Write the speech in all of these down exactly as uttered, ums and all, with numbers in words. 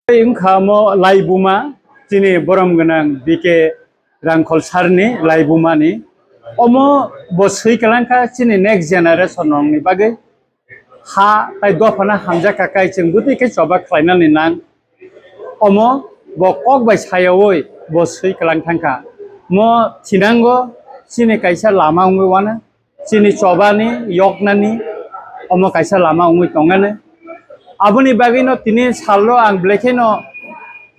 Tei wngkha omo laibuma, chini borom gwnang B K Rangkhol sir ni laibuma ni. Omo bo swi kwlangkha chini next generation rokni bagwi. Ha tai dophano hamjakha kai chwng bwtwi khe choba khlainani nang. Omo bo kok bai sayaui bo swi kwlang thangkha. Mo thinango chini kaisa lama wngwi wano. Chini chobani, yoknani, omo kaisa lama wngwi tongani. Aboni bagwino tini salno ang belai kheno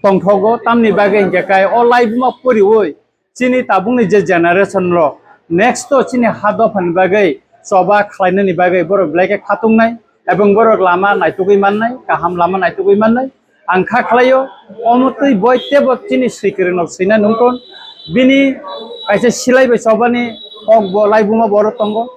tongthogo, tamni bagwi hinkhe kai o laibuma poriui chini tabukni je generation rok next to chini ha dophani bagwi choba khlainani bagwi borok belai khe khatungnai, ebong borok lama naitugwi mannai, kaham lama naitugwi mannai. Ang kha khlaio, omo twi boi tebo chini swikwrwng nok swina nungton. Bini kaisa silai bai chobani kok bo laibuma boro tongo.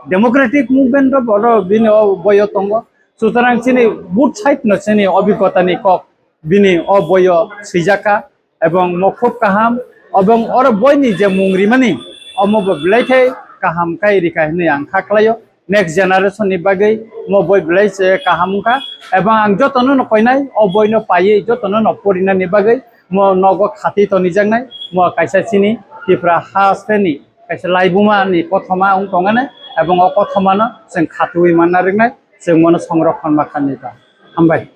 Democratic movement ro boro bini o boyo tongo. Sutarang chini both side no chini obigota ni kok bini o boyo swijaka. Ebong mo khub kaham, ebong oro boini je mung rimani, omo bo belai khe kaham kai rika hinwi ang kha khlaio. Next generation ni bagwi mo boi belai se kaham wngkha, ebong ang jotono no koinai o boino paiwi jotono no porinani bagwi mo nogo khati tonijaknai, mo kaisa chini Tripura hasteni kaisa laibuma ni kothoma wng tongani, ebong o kothoma no chwng khatiui manna rwnai, chwng mono songrokhon ma khanai ta. Hambai.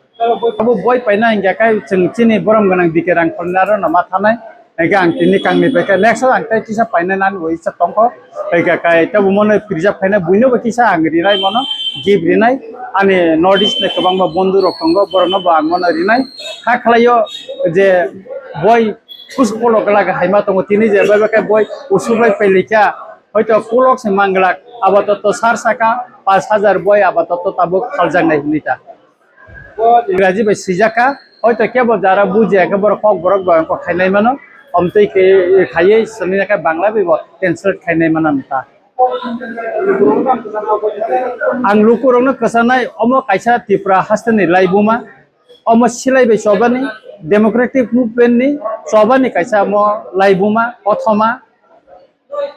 Abo boi paina hingya kai chwng chini borom gwnang B K Rangkholni aro no ma thanai. Hingke ang tini kangni pai khe next ang tei kisa paina nani bo isa tongkho. Hingke kai tabo mono preserve khaina buino bo kisa ang rinai mono gift rinai. Ani North East ni kwbangma bondhu rok tongo, borokno bo ang mono rinai. Kha khlaio je boi kus polo gala haima tongo tini je bai bai kai boi usuk bai pelikya. Hoito kulok se manglak abato to sar saka pash hajar boi abato to tabuk khaljaknai hinwi ta. Ingraji bai swijak kha, hoito kebo jara bujiya khe borok kok borok bai kok khainai mano, omtwi khe khaiwi swlwina khe Bangla bai bo translate khainai mano ta. Ang lukurokno kwchanai, omo kaisa Tripura hasteni laibuma, omo silai bai chobani, democratic movement ni chobani kaisa omo laibuma, kothoma,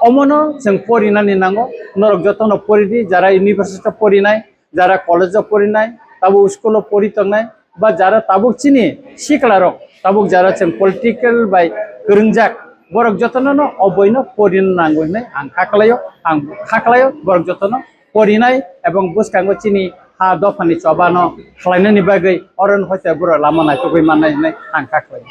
omono chwng porinani nango, norok jotono poridi, jara university o porinai, jara college o porinai, tabuk school o pori tongnai, ba jara tabuk chini sikla rok, tabuk jara chwng political bai kwrwngjak, borok jotono no oboino porina nango hinwi ang kha khlaio, ang kha khlaio, borok jotono porinai ebong bwskango chini ha dophani chobano khlainani bagwi oro no hoite borok lama naitugwi mannai hinwi ang kha khlaio.